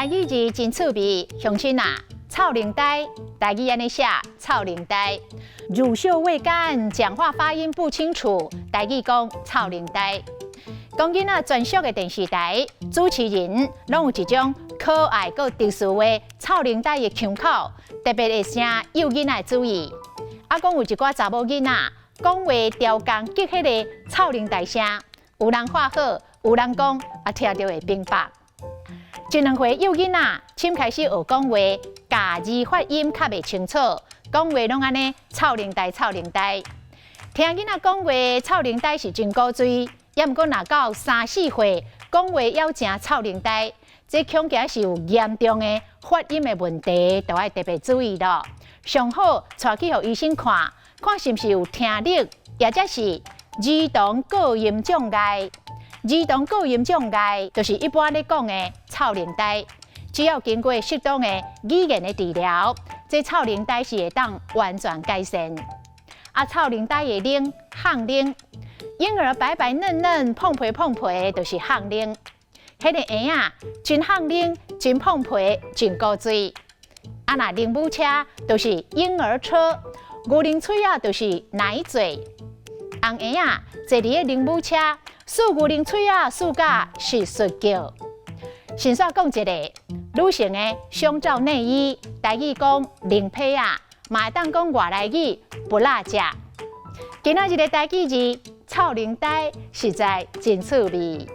台語字真趣味，鄉親啊，臭奶呆，台語按呢寫，臭奶呆。乳臭未乾，講話發音不清楚，台語講臭奶呆。講囡仔專屬的電視台主持人，攏有一種可愛閣特殊的臭奶呆的腔口，特別會聲誘囡仔注意。啊，講有一寡查某囡仔講話刁工激彼个臭奶呆聲，有人話好，有人講啊聽著會冰白。一兩歲幼囡仔，先開始學講話，咬字發音較袂清楚，講話攏按呢臭奶呆臭奶呆。聽囡仔講話臭奶呆是真古錐，猶毋過若到三四歲，講話猶誠臭奶呆，這恐驚是有嚴重的發音的問題，就愛特別注意囉。上好帶去予醫生看，看是毋是有聽力，抑者是兒童構音障礙。兒童構音障礙就是一般咧講的臭奶呆，只要經過適當的語言的治療，這臭奶呆是會當完全改善。啊，臭奶呆的奶，譀奶，嬰兒白白嫩嫩、膨皮膨皮，就是譀奶。彼个嬰仔真譀奶、真膨皮、真古錐。啊，若奶母車就是嬰兒車，牛奶喙仔就是奶嘴。紅嬰仔坐佇个奶母車，欶牛奶喙仔欶甲實實叫。先煞講一个女性的胸罩內衣，台語講奶被仔，嘛會當講外來語布拉食。今仔日的台語字臭奶呆實在真趣味。